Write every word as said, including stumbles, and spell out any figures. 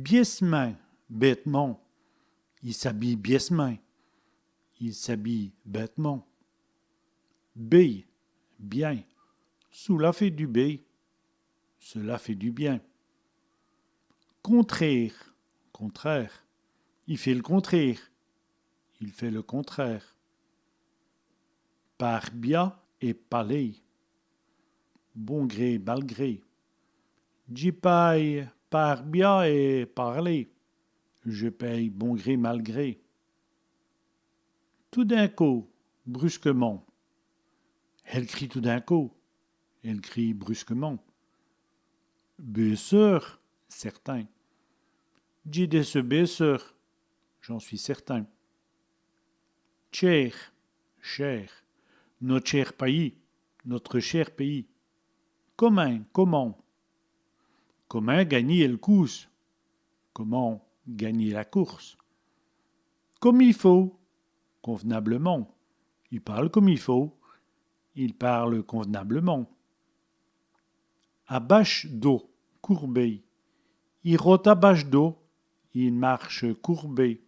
Bièssemint, bêtement. I s'abîye bièssemint. Il s'habille bêtement. Bén, bien. Çoula fét du bén. Cela fait du bien. Contrére, contraire. I fét l' contrére. Il fait le contraire. Pâre bia èt pârler. Bon gré, mal gré. Dji paye pâre bia èt pârler. Je paye bon gré, mal gré. Tout d'in côp, brusquement. Èle crîye tout d'in côp. Elle crie brusquement. Bén seûr, certain. Dji d'è seû bén seûr. J'en suis certain. Tchêr, cher. No tchêr payis, notre cher pays. Comint, comment. Comint gangnî èl coûsse. Comment gagner la course. Come i faut, convenablement. I pârle come i faut. Il parle convenablement. A bache do, courbé. I rote a bache do. Il marche courbé.